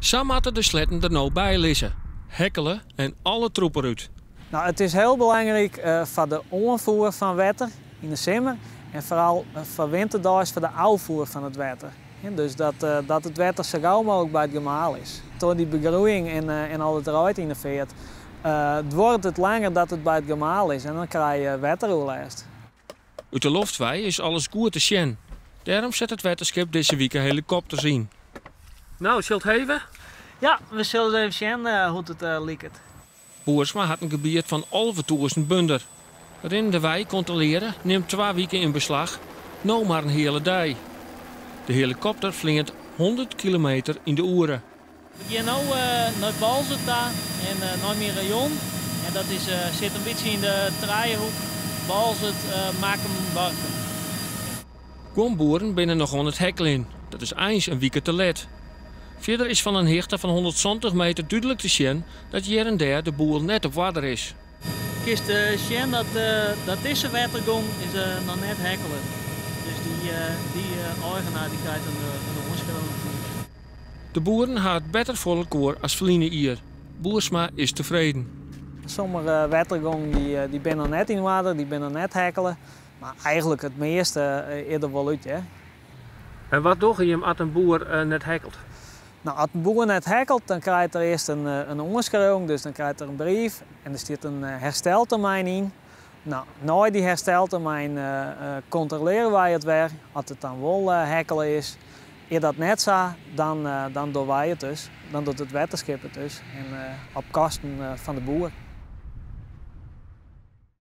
Sa moatte de sletten der no by lizze, hekkele en alle troep derút. Nou, it is hiel belangryk foar de oanfoer fan wetter yn de simmer en foaral foar winterdeis foar de ôffoer fan it wetter. Dus dat it wetter sa gau mooglik by it gemaal is. Troch dy begroeiïng en al it reid yn de feart duorret it langer dat it by it gemaal is en dan krije je wetteroerlêst. Ut de loft wei is alles goed te sjen. Dêrom set it wetterskip dizze wike helikopters yn. No, sil it heve? Ja, we sille ris even sjen hoe't it liket. Boersma hat in gebiet fan 11.000 bunder. Rinnendewei kontrolearje nimt 2 wiken yn beslach, no mar in heale dei. De helikopter fleant 100 kilometer yn de oere. We gean no nei Boalsert ta en nei myn rayon. En dat is, sit in bytsje yn de trijehoek Boalsert, Makkum, Warkum. Guon boeren binne noch oan it hekkeljen. Dat is eins in wike te let. Fierder is fan in hichte fan 170 meter dúdlik te sjen dat hjir en dêr de boel net op oarder is. Kinst sjen dat dizze wettergong is noch net hekkele. Dus dy eigenaar dy krijt in oanskriuwing fan ús. De boeren ha it better foar elkoar as ferline jier. Boersma is tefreden. Sommige wettergongen dy binne noch net yn oarder, dy binne noch net hekkele. Mar eigentlik it measte is der wol út, hear. En wat dogge jim as in boer net hekkelt? Nou, as in boer net hekkelt, dan krijt er earst in oanskriuwing, dus dan krijt er in brief en der stiet in hersteltermyn yn. Nou, nei dy hersteltermyn kontrolearje wy it wer. As it dan wol hekkele is, is dat net sa, dan dogge wy it dus. Dan docht it wetterskip it dus en op kosten fan de boer.